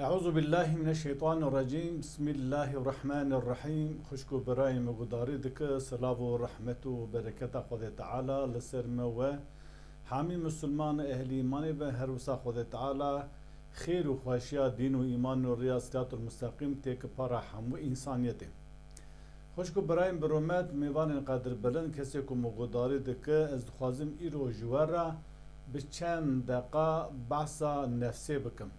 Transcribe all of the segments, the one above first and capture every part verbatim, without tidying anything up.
Eûzubillahimineşşeytanirrecîm. Bismillahirrahmanirrahîm. Xwişk û birayê min gudarî dike, silav û rehmet û bereketa Xwedê Teala li ser me we hemî misilman, ehlî îmanê be, her wisa Xwedê Teala xêr û xweşiya dîn û îman û riya siratul mustaqîm têke para hemû însaniyetê. Xwişk û birayên bi rûmet, mêvanên qedirbilind, kesê ku min gudarî dike, ez dixwazim îro ji we re bi çend deqa behsa nefsê bikim.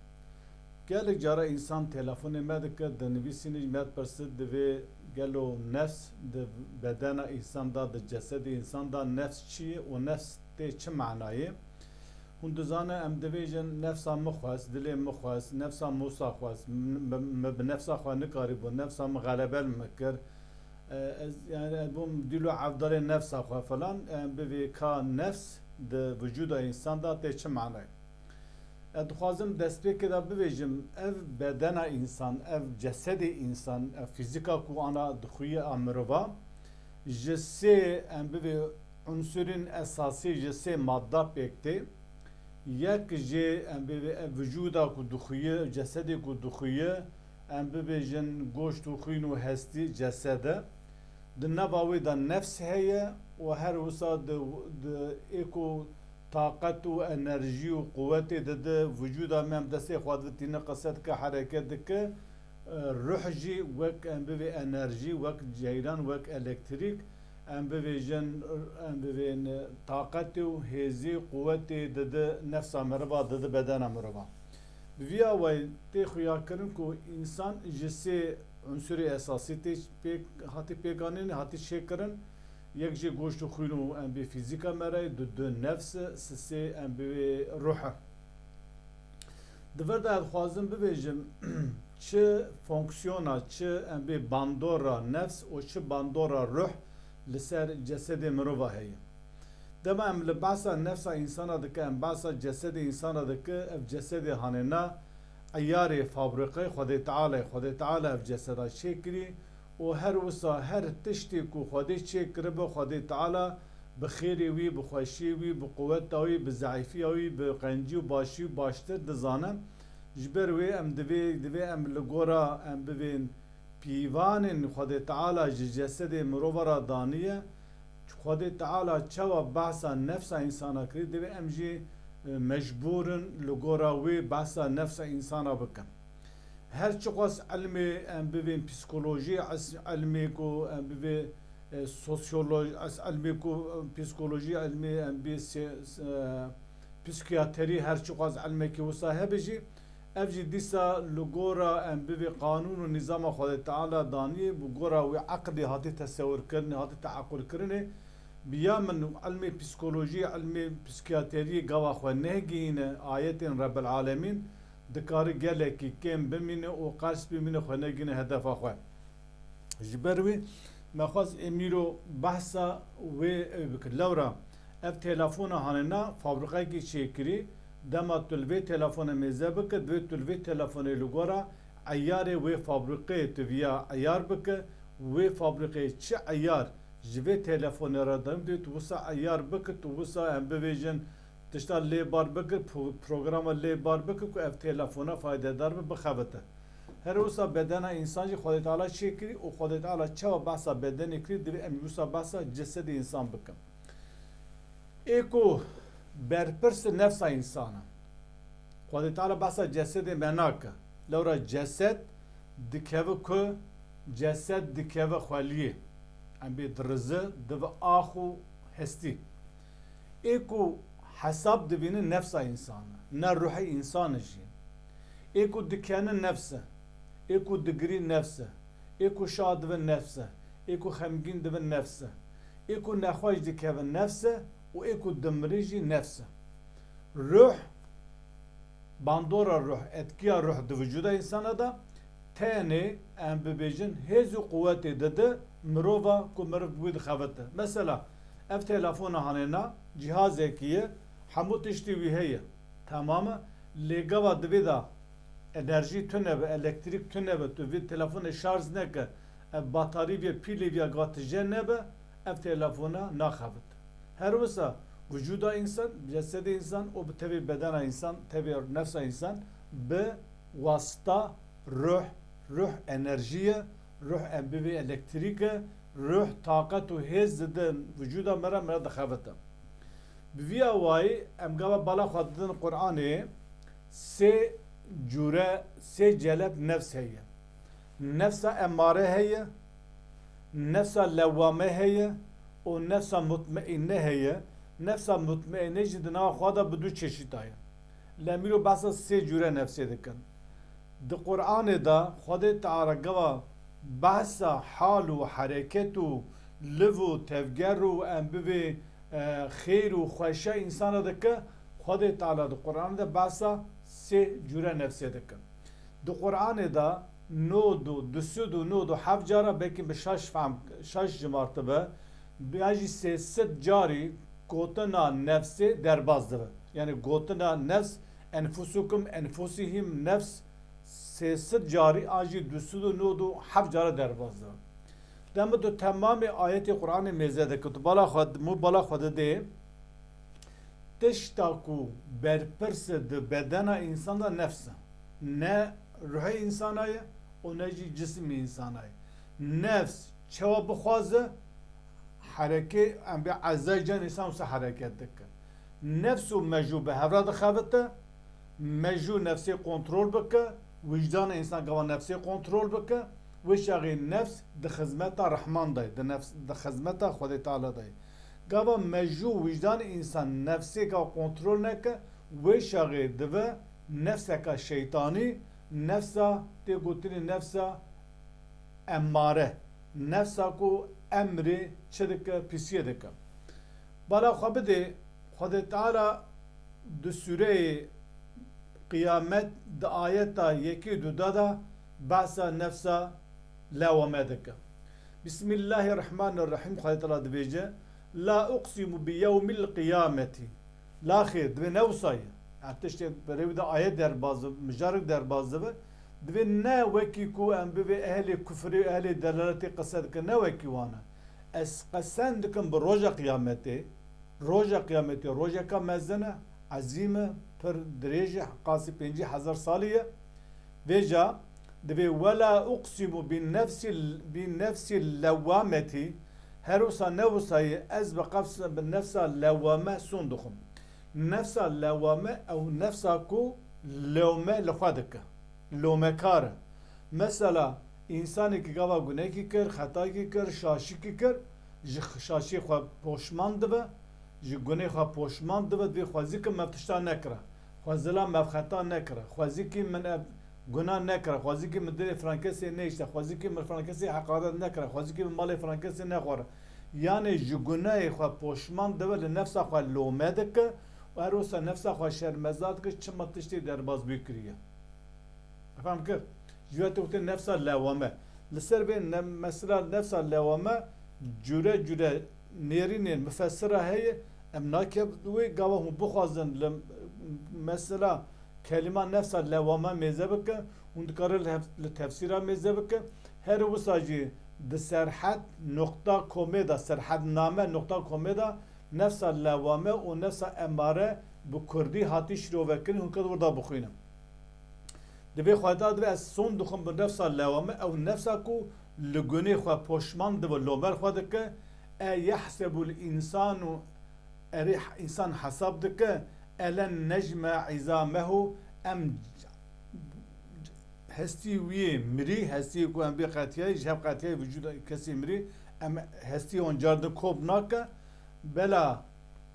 Gelek cara însan telefonê me dike, dinivîsîne, ji me dipirse, divê gelo nefs di bedena însan de, di cesedê însan de nefs çi ye û nefs tê çi manayê? Hûn dizane em dibêjin, nefsa min xwest, dilê min xwest, nefsa Mûsa xwest, min, min, min bi nefsa xwe nikarîbû, nefsa min xelebe li min kir. E, ez, yani, ez bûm dîl û evdarê nefsa xwe filan, em bivê ka nefs di vücuda însan de tê çi manayê? Ez dixwazim destpêkê de bibêjim, ev bedena însan, ev cesedê însan, ev fîzîka ku ana dixuye a mirova, ji sê, em bivê unsurên esasî, ji sê madda pêk tê. Yek jê, em bivê, ev vücuda ku dixuye, cesedê ku dixuye, em bibêjin goşt û xwîn û hestî, cesede. Di nava wê de nefs heye û her wisa di, di ê ku taqet û enerjî û quwetê dide vücuda me, em destê xwe divê tîne qise dike, hereket dike. E, ruh jî wek, em bivê, enerjî, wek ceyran, wek elektrîk, em bivêjin, em bivên, e, taqetê û hêzî, quwetê dide nefsa meriva, dide bedena meriva. Bi vî awayî tê xuyakirin ku însan ji sê unsurê esasî tê pêk, hatî pêkanîn, hatî çêkirin. Yek jê goşt û xwîn û, em bê, fîzîka me re ye, du, du nefs e, sisê, em bê, ruh e. Di vir de ez dixwazim bibêjim, çi fonksiyona, çi, em bê, bandora nefs û çi bandora ruh li ser cesedê mirova heye. Dema em li behsa nefsa însana dike, em behsa cesedê însana dike, ev cesedê hanêna eyarê fabrîqê Xwedê Teala ye. Xwedê Teala ev ceseda çêkirî û her wisa her tiştê ku Xwedê çêkiribe, Xwedê Teala bi xêrê wî, bi xweşiyê wî, bi quweta wî, bi zeîfiya wî, bi qencî û başî wî baştir dizane. Ji ber wê em divê, divê em li gora em bivên pîvanên Xwedê Teala ji cesedê mirova re daniye. Xwedê Teala çawa behsa nefsa însana kirî, divê em jî, e, mecbûr in li gora wê behsa nefsa însana bikin. Her çiqas ilmê em bivên psîkolojî, es-, ilmê ku em bivê, e, sosyoloj-, es-, ilmê ku, e, psîkolojî, ilmê em bê se-, se-, e, psîkiyatrî, her çiqas ilmekî wisa hebe jî, ev jî dîsa li gora em bivê qanûn û nîzama Xwedê Teala daniyê, bi gora wê eqlê hatî tesewirkirinê, hatî teequlkirinê. Bi ya min ilmê psîkolojî, ilmê psîkiyatriyê gava xwe negihîne ayetên Rebbil Alemîn, dikare gelekî kêm bimîne û qers bimîne, xwe negihîne hedefa xwe. Ji ber wî me xwest êmîro behsa wê ew bikin. Lewra ev telefona hanêna fabrîqekî çêkirî, dema tu li vê telefona mêze bike, divê tu li vê telefonê li gora eyarê wê fabrîqeyê tu viya eyar bike, wê fabrîqeyê çi eyar ji vê telefonê re dayîn, divê tu wisa eyar bike, tu wisa em bivêjin, tişta lê bar bike, pro-, programa lê bar bike ku ev telefona faydedar be, bixebite. Her wisa bedena însan jî Xwedê Teala çêkirî û Xwedê Teala çawa behsa bedenê kirî, divê em wisa behsa cesedê însan bikin. Ê ku berpirs nefsa însan e. Xwedê Teala behsa cesedê me nake. Lewra cesed dikeve ku, cesed dikeve xweliyê. Em bê dirize, dibe ax û hestî. Ê ku hesab dibîne nefsa însan e, ne ruhê însan e jî. Ê ku dikene nefs e, ê ku digirî nefs e, ê ku şa dibe nefs e, ê ku xemgîn dibe nefs e, ê ku nexweş dikeve nefs e û ê ku dimirî jî nefs e. Ruh, bandora ruh, etkiya ruh di vücuda însana de tenê, em bibêjin, hêz û quwetê dide mirova ku mirov bi wî dixebite. Mesela, ev telefona hanêna cihazekî ye, hemû tiştî wî heye. Temam e. Lê gava divê de enerjî tune be, elektrîk tune be, tu vê telefonê şarj neke, ev batarî vê, pîlê vê gava tije nebe, ev telefona naxebit. Her wisa vücuda însan, cesedê însan û bi tevê bedena însan, tevê nefsa însan bi wasita ruh, ruh enerjî ye, ruh em bivê elektrîk e, ruh taqet û hêz dide vücuda me re, me re dixebite. Bi vî awayî em gava bala xwe didin Qur'anê, sê cûre, sê celeb nefs heye. Nefsa emare heye, nefsa lewwame heye û nefsa mutmeîne heye. Nefsa mutmeîne jî di nava xwe de bi du çeşîta ye. Lê em îro behsa sê cûre nefsê dikin. Di Qur'anê de Xwedê Teala gava behsa hal û hereket û liv û tevger û em bivê, e, xêr û xweşa însana dike, Xwedê Teala di Qur'anê de behsa sê cûre nefsê dike. Di Qur'anê de nod û du sed û nod û heft cara, belkî bi şaş fehm, şaş jimartibe, ya jî sê sed carî gotina nefsê derbas dibe. Yani gotina nefs, enfusukum, enfusihim, nefs sê sed carî an jî du sed û nod û heft cara derbas dibe. Dema tu temamê ayetê Qur'anê mêze dike, tu bala xwe, mû bala xwe didê, tişta ku berpirs e di bedena însan de nefs e. Ne ruhê însana ye û ne jî cismê însana ye. Nefs çawa bixwaze, hereke, em bê ezay can însan wisa hereket dike. Nefs û mejû bi hev re dixebite, mejû nefsê kontrol bike, wijdanê însan gava nefsê kontrol bike, wê çaxê nefs di xizmeta Rehman de ye, di nefs, di xizmeta Xwedê Teala de ye. Gava mejû wijdanê însan nefsê gava kontrol neke, wê çaxê dibe nefseka şeytanî, nefsa tê gotinê nefsa emmare, nefsa ku emrê çi dike, pîsiyê dike. Bala xwe bidê, Xwedê Teala di sûreyê Qiyamet di ayeta yekê û duda de behsa nefsa lewame dike. Bismillahirrahmanirrahîm, Xwedê Teala dibêje, "La uqsimu bi yewmil qiyameti." La xêr, divê ne wisa ye. Ev tiştê berê wî de ayet derbaz dibe, mijarek derbaz dibe. Divê ne wekî ku em bivê ehlê kufrê û ehlê delaletê qise dikin, ne wekî wan e. Ez qesem dikim bi roja qiyametê. Roja qiyametê rojeka mezin e, ezîm e, pir dirêj e, qasî pêncî hezar salî ye. Vêca divê, "Wela uqsimu bi nefsil, bi nefsil lewwametî." Her wisa ne wisa ye, ez bi qefs, bi nefsa lewwame son dixwim. Nefsa lewwame ew nefsa ku lewme li xwe dike. Lomekar e. Mesela, însanekî gava gunekî kir, xetakî kir, şaşikî kir, ji x-, şaşiyê xwe poşman dibe, ji gunê xwe poşman dibe, divê xwezî ki me tişta nekira, xwezila me xeta nekira, xwezî ki min ev guna nekira, xwezî ki min dilê frankesê neyişte, xwezî ki min frankesê heqaret nekira, xwezî ki min malê frankesê nexwara. Yanê ji guneyê xwe poşman dibe, li nefsa xwe lome dike û her wisa nefsa xwe şermeza dike, çima tiştê derbazbûyî kiriye. Fam kir? Ji we tê gotin nefsa lewame. Li ser vê ne-, mesela nefsa lewame cure cure nêrînên mufessira heye. Em nakevin wê gava hûn bixwazin li mesela kelîma nefsa lewame mêze bike, hûn dikarin li hef-, li tefsîra mêze bike. Her wisa jî di serhed nuqta komê de, serhedname nuqta komê de nefsa lewame û nefsa emare bi kurdî hatî şîrovekirin, hûn ket wir de bixwînin. Divê Xweda divê ez son dixwim bi nefsa lewame, ew nefsa ku li gunê xwe poşman dibe, lomer xwe dike, e yehsebul însanu, erê însan hesab dike, elen necme îzamehu, em hestî wî yê mirî, hestiyê ku em vê qetiyayî, ji hev qetiyayî vücuda kesê mirî, em hestiyê wan cardin kop nake, bela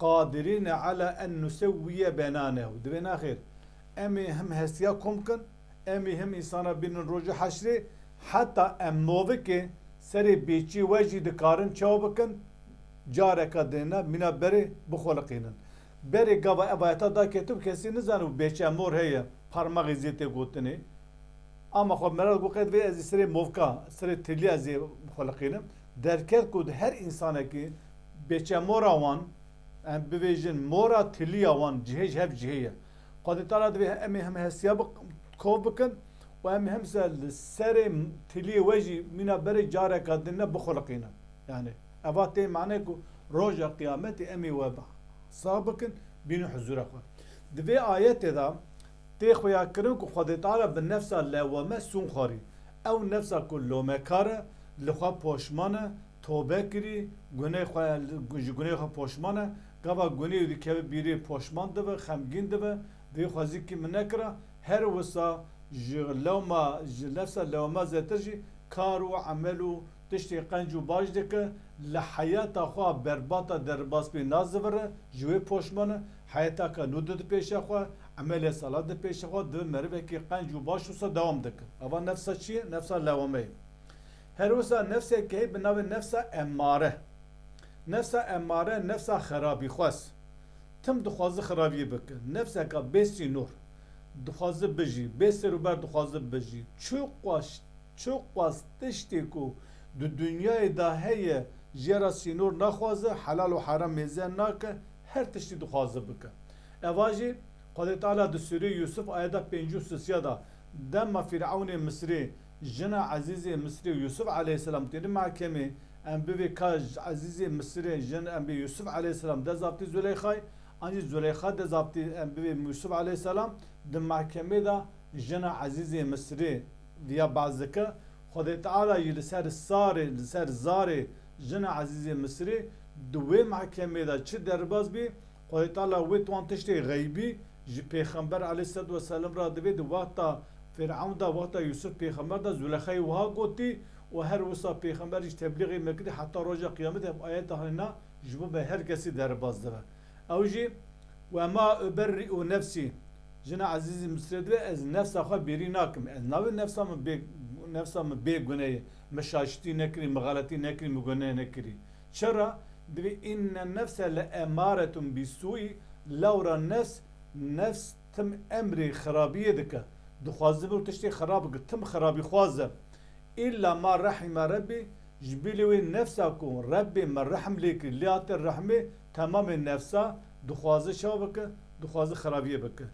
qadirîne ala en nusewwiye benanehu. Divê naxêr, em ê him hestiya kom kin, em ê him însana bînin rojê heşrê, heta em movikê serê bêçî we jî dikarin çawa bikin, careka dêne mîna berê bixweliqînin. Berê gava ev ayeta daketib kesî nizanibû bêçe mor heye, parmaxê zê tê gotinê. Ama xwe meral got, qey divê ez ê serê movka, serê tilî ez ê bixweliqînim. Derket ku di her însanekî bêçe mora wan, em bivêjin mora tiliya wan cihê ji hev cihê ye. Xwedê Teala divê em ê him hestiya bi-, kov bikin û em ê him se li serê tiliyê we jî mîna berê careka din ne bixweliqînin. Yani eva tê mane ku roja qiyametê em ê we bi-, sax bikin, bînin huzura xwe. Di vê ayetê de Tê xuyakirin ku Xwedê Teala bi nefsa lewame sûn xwarî. Ew nefsa ku lomekar e, li xwe poşman e, tobe kirî, gunê xwe, ji gunê xwe poşman e, gava gunê wî dikeve bîrê poşman dibe, xemgîn dibe, divê xwezîkî min nekira, her wisa ji lewma, ji nefsa lewama zêtir jî kar û emel û tiştê qenc û baş dike, li heyata xwe berbata derbas pê nazivire, ji wê poşman e, heyataka nû dide pêşa xwe, emelê sala dide pêşa xwe, dibe merivekî qenc û baş wisa dewam dike. Ava nefsa çi ye? Nefsa lewame ye. Her wisa nefseke heye bi navê nefsa emmare. Nefsa emmare, nefsa xerabîxwaz. Tim dixwaze xerabiyê bike. Nefseka bê sînor. Dixwaze bijî. Bê serûber dixwaze bijî. Çiqas, çiqas tiştê ku di dinyayê de heye, jê re sînor naxwaze, helal û heram mêze nake, her tiştî dixwaze bike. Eva jî Xwedê Teala di Sûreyê Yûsuf ayeta pêncî û sisiya de, dema Fîrewnê Misirê jina Ezîzê Misirê û Yûsuf aleyhisselam têne mehkemê, em bivê ka Ezîzê Misirê jin, em bê Yûsuf aleyhisselam dezavtî Zuleyxayê, an jî Zuleyxa dezavtî em bivê Yûsuf aleyhisselam, di mehkemê de jina Ezîzê Misirê viya behs dike. Xwedê Teala jî li ser sarê, li ser zarê jina Ezîzê Misirê di wê mehkemê de çi derbas bî, Xwedê Teala wê wan tiştê xeybî ji Pêxember aleyhisselatu vesselam re divê di wexta Fîrewn de, wexta Yûsuf Pêxember de Zulexayê wiha gotî û her wisa Pêxember jî teblîxê me kirî heta roja qiyametê ev ayeta hêna ji bo me her kesî derbas dibe. Ew jî, "Ve ma uberri'u nefsî." Jina Ezîzê Misirê divê, "Ez nefsa xwe bêrî nakim. Ez navê nefsa min bê, nefsa min bê guneyê. Min şaşitî nekirî, min xeletî nekirî, min guneh nekirî." Çira? Divê, "Inne nefse le emaretun bî sûî." Lewra nefs, nefs tim emrê xerabiyê dike. Dixwaze ber tiştê xerab bike, tim xerabîxwaz e. Îlla ma rehîme Rebbî, ji bilî wê nefsa ku Rebbê me rehm lê kir, lê hate rehmê, temamê nefsa dixwaze çawa bike? Dixwaze xerabiyê bike.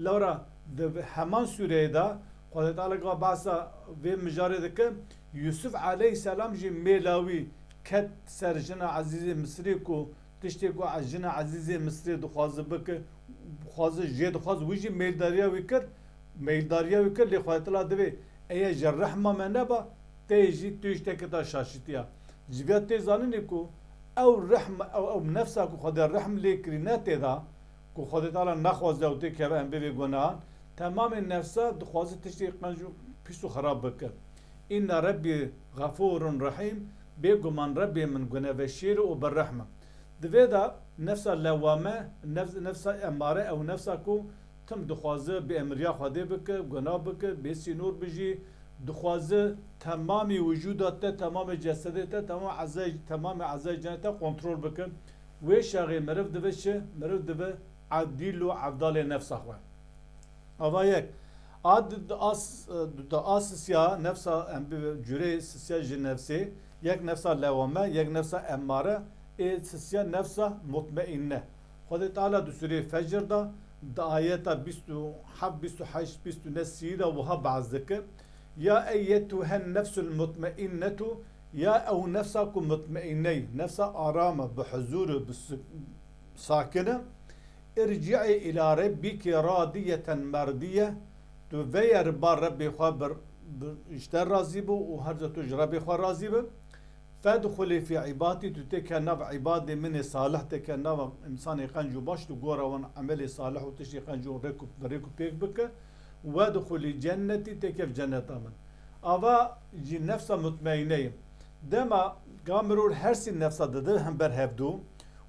Lewra di heman sûreyê de Xwedê Teala gava behsa vê mijarê dike, Yûsuf aleyhisselam jî mêla wî ket ser jina Ezîzê Misirê ku tiştê ku ez jina Ezîzê Misirê dixwaze bike, dixwaze, jê dixwaz, wî jî mêldariya wî kir, mêldariya wî kir, lê Xwedê Teala divê, "Eye ji rehma me neba, tê jî, tu jî teketa şaşitiya." Ji vê tê zanînê ku ew rehm, ew, ew nefsa ku Xwedê rehm lê kirî ne tê de, ku Xwedê Teala nexwaze ew tê keve em bivê gunahan, temamê nefsa dixwaze tiştê qenc û pîs û xerab bike. Inna Rebbî xefûrun rehîm, bêguman Rebbê min guneveşêr û berrehm e. Di vê de nefsa lewame, nefs-, nefsa emare, ew nefsa ku tim dixwaze bi emriya Xwedê bike, guna bike, bê sînor bijî, dixwaze temamî wicûda te, temamê cesedê te, temam ezay, temamê ezay canê te kontrol bike. Wê şaxê meriv dibe çi? Meriv dibe edîl û evdalê nefsa xwe. Ava yek. A di, di as, di, di a sisiya nefsa, em bi cürê sisiya ji nefsê, yek nefsa lewame, yek nefsa emmare, ê sisiya nefsa mutmeinne. Xwedê Teala di sûrê Fecr de, di ayeta bîst û heft, bîst û heşt, bîst û neh, sî de wiha behs dike. Ya eyyetuhen nefsul mutmeinnetu, ya ew nefsa ku mutmeinne ye, nefsa aram e, bi huzur e, bi sik-, sakin e. Irci'i ila rebbiki radiyeten merdiye. Tu veyer ba Rebbê xwe bir, bir, ji te razî bû û her tu ji Rebbê xwe razî bi. Fedxulî fî îbadî, tu têke nav îbadê min ê salih, têke nava însanê qenc û baş, tu gora wan emelê salih û tiştê qenc û rêk û, rêk û pêk bike. Wedxulî cennetî, têkev cenneta min. Ava jî nefsa mutmeinne ye. Dema ka mirov her sî nefsa dide hember hevdû,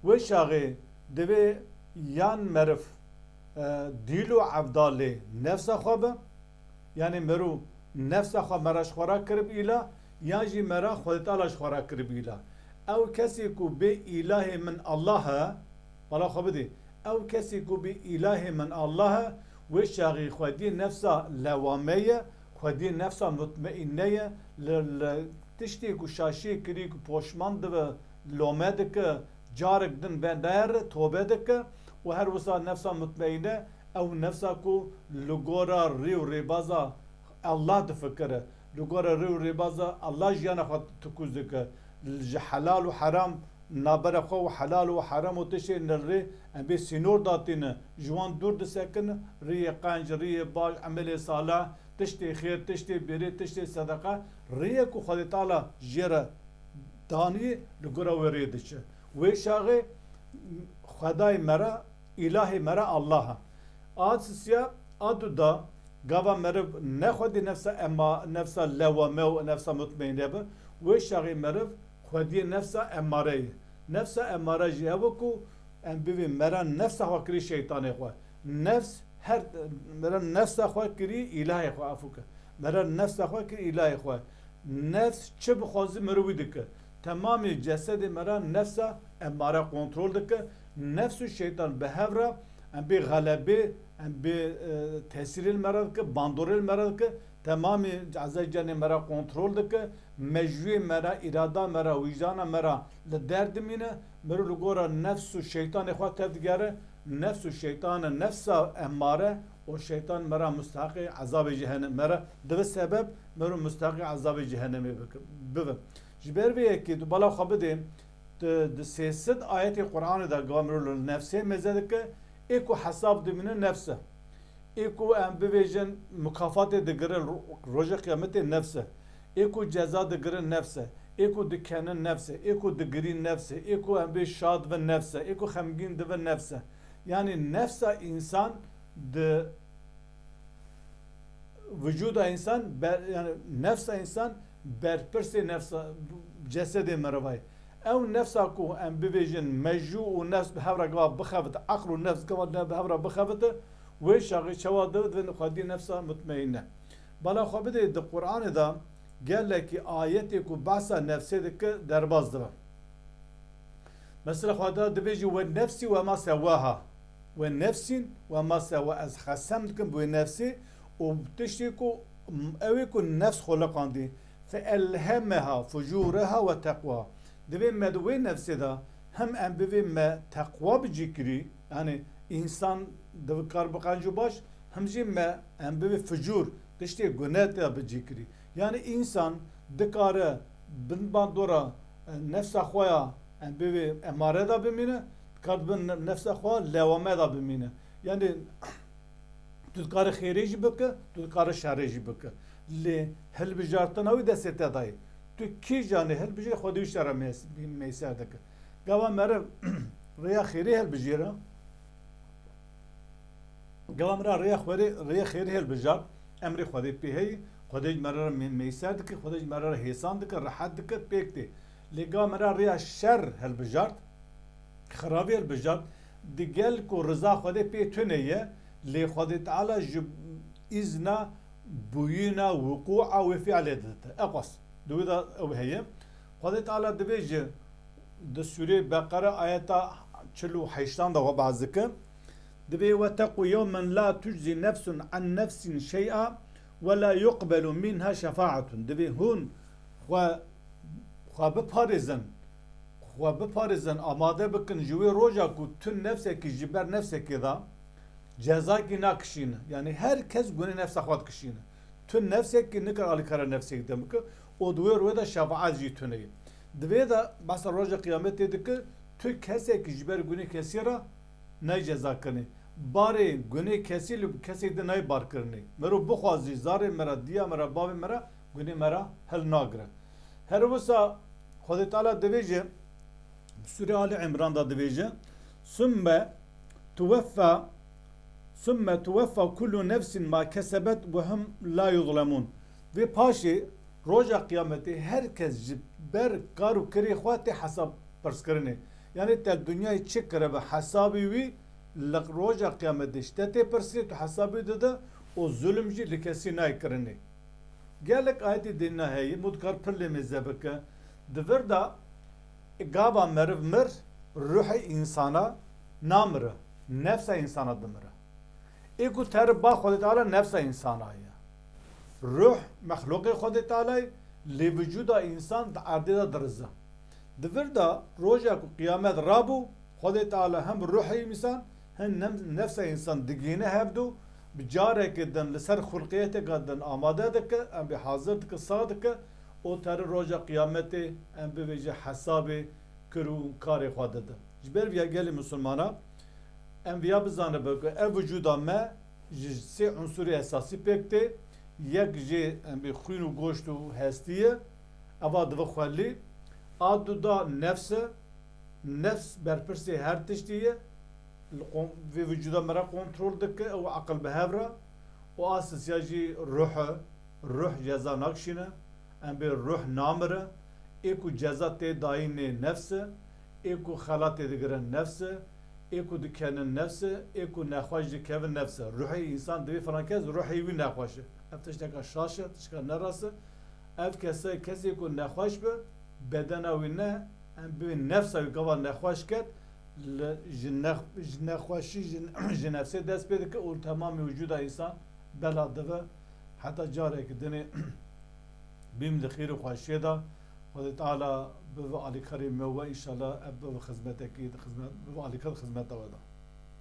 wê çaxê divê yan meriv, e, dîl û evdalê nefsa xwe be, yanî mirov nefsa xwe mera ji xwe re kirib îla, yan jî mera Xwedê Teala ji xwe re kirib îla. Ew kesê ku bê îlahê min Allah e, bala xwe bidê. Ew kesê ku bê îlahê min Allah e, wê çaxê xwediyê nefsa lewame ye, xwediyê nefsa mutmeinne ye, li, li tiştê ku şaşiyê kirî ku poşman dibe, lome dike, carek din venayere, tobe dike û her wisa nefsa mutmeinne, ew nefsa ku li gora rê û rêbaza Allah difikire, li gora rê û rêbaza Allah jiyana xwe tikûz dike, ji helal û heram nabera xwe û helal û herem û tiştê nirê em bê sînor datîne, ji wan dûr disekine, riyê qenc, riyê baş, emelê salih, tiştê xêr, tiştê bêrê, tiştê sedeqe, riyê ku Xwedê Teala jê re danî li gora wê rê diçe. Wê şaxê Xwedayê me re, îlahê me re Allah e. A sisiya, a duda, gava meriv ne xwedî nefsa emma, nefsa lewame û nefsa mutmeîne be, wê şaxê meriv xwediyê nefsa emmare ye. Nefsa emmare jî ew e ku em bivê mera nefsa xwe kirî şeytanê xwe. Nefs her mera nefsa xwe kirî îlahê xwe, afûke. Mera nefsa xwe kirî îlahê xwe. Nefs çi bixwazî meriv wî dike. Temamê cesedê mera nefsa emmare kontrol dike. Nefs û şeytan bi hev re em bê xelebê, em bê, e, tesîrê li me re dike, bandorê li me re dike. Temamê ezay canê me re kontrol dike. Mejûyê me re, îrada me re, wîcdana me re li der dimîne. Meriv li gora nefs û şeytanê xwe tevdigere. Nefs û şeytane, nefsa emmare û şeytan me re musteheqê ezabê cehennemê me re dibe sebeb, meriv musteheqê ezabê cehennemê bike, bibe. Ji ber vê yekê tu bala xwe bidê, tu di sê sed ayetê Qur'anê de gava meriv li nefsê mêze dike, ê ku hesab dimîne nefs e. Ê ku em bibêjin mukafatê digire ro-, roja qiyametê nefs e. Ê ku ceza digire nefs e. Ê ku dikenin nefs e. Ê ku digirîn nefs e. Ê ku em bê şad bin nefs e. Ê ku xemgîn dibin nefs e. Yanî nefsa însan di vücuda însan ber-, yanî nefsa însan berpirsê nefsa, cesedê merivayê. Ew nefsa ku em bibêjin mejû û nefs bi hev re gava bixebite, eql û nefs gava ne bi hev re bixebite, wê şaxê çawa dibe, divê xwedî nefsa mutmeîne. Bala xwe bidê di Qur'anê de gelekî ayetê ku behsa nefsê dike derbas dibe. Mesela Xweda dibêjî, "We nefsî we ma sewaha." We nefsîn we ma sewa. Ez xesem dikim bi wê nefsê û tiştê ku m-, ew ê ku nefs xwe liqandî. "Fe elhemeha fucureha ve teqwa." Divê me di wê nefsê de hem em bivê me teqwa bi cî kirî, yanî însan divikar bi qenc û baş, hem jî me em bivê fucûr, tiştê gune te bi cî kirî. Yanî însan dikare bin bandora, e, nefsa xwe ya, em bivê emare de bimîne, dikare bin ne-, nefsa xwe lewame de bimîne. Yanî tu dikare xêrê jî bike, tu dikare şerê jî bike. Lê hilbijartina wî destê te de ye. Tu kîjanê hilbijêrî, Xwedê wî şer re mês-, meyser dike. Gava meriv rêya xêrê hilbijêre, gava meriv rêya xwerê, rêya xêrê hilbijart, emrê Xwedê pê heye, Xwedê ji meriv re mê-, meyser dike, Xwedê ji meriv re hêsan dike, rehet dike, pêk tê. Lê gava meriv rêya şer hilbijart, xirabî hilbijart, digel ku riza Xwedê pê tune ye, lê Xwedê Teala ji îzna bûyîna, wuqûa wê fiilê didite. Eqas. Di wê de ew heye. Xwedê Teala dibêje di Sûreyê Beqere ayeta çil û heştan de we behs dike. Dibê, "Weteqû yewmen la tujzî nefsun an nefsin şey'a ve la yuqbelu minha şefaatun." Dibê hûn xwe, xwe biparêzin, xwe biparêzin, amade bikin ji wê roja ku tu nefsekî ji ber nefsekê de cezakî nakişîne. Yanî her kes gunê nefsa xwe dikişîne. Tu nefsekî nikar alîkara nefsekî te bike û di wê rûyê de şefaet jî tune ye. Di vê de behsa roja qiyametê dike, tu kesekî ji ber gunê kesî re nayê cezakirinê. Barê gunê kesî li kesekî din nayê barkirinê. Meriv bixwazî zarê me re, diya me re, bavê me re gunê me re hilnagire. Her wisa Xwedê Teala dibêje, Sûrê Ali Îmran de dibêje, "Summe tuweffa, summe tuweffa kullu nefsin ma kesebet ve hum la yuzlemun." Vê paşê roja qiyametê her kes ji ber kar û kirê xwe tê hesab pirskirinê. Yanî te dinyayê çi kiribe hesabê wî li roja qiyametê ji te tê pirsî, tu hesabê dide û zulm jî li kesî nayê kirinê. Gelek ayetê dîna heye, mû dikar pir lê mêze bike. Di vir de gava meriv mir, ruhê însana namire, nefsa însana dimire. Ê ku terib ba Xwedê Teala nefsa însana ye. Ruh mexlûqê Xwedê Teala ye, lê vücuda însan di erdê de dirize. Di vir de roja ku qiyamet rabû, Xwedê Teala hem ruhê însan, hem nem-, nefsa însan digihîne hevdu, bi carekê din li ser xulqiyeteke din amade dike, em bê hazir dike, saz dike û terê roja qiyametê em bibêje hesabê kir û karê xwe dide. Ji ber viya gelê misilmana em viya bizanibe ku ev wicûda me ji sê unsurê esasî pêk tê. Yek jê em bê xwîn û goşt û hestî ye. Eva dibe xwelî. A du da nefs e. Nefs berpirsê her tiştî ye. Li qom-, vê vücuda me re kontrol dike, ew aqil bi hev re. Û a sisiya jî ruh e. Ruh ceza nakşîne. Em bê ruh namire. Ê ku ceza tê dayînê nefs e. Ê ku xelatê digirin nefs e. Ê ku dikenin nefs e. Ê ku nexweş dikevin nefs e. Ruhê însan divê filan kes ruhê wî nexweş e. Ev tişteka şaş e, tişteka nerast e. Ev kese, kesê ku nexweş bi, bedena wî ne, em bê nefsa wî gava nexweş ket, li, ji nex-, ji nexweşî, ji, ji nefsê dest pê dike û temamê wicûda însan bela dibe. Heta careke dinê bîm di xêr û xweşiyê de. Xwedê Teala bibe alîkarê me we, înşallah ev bibe xizmetekî, xizmet, bibe alîkar xizmeta we de.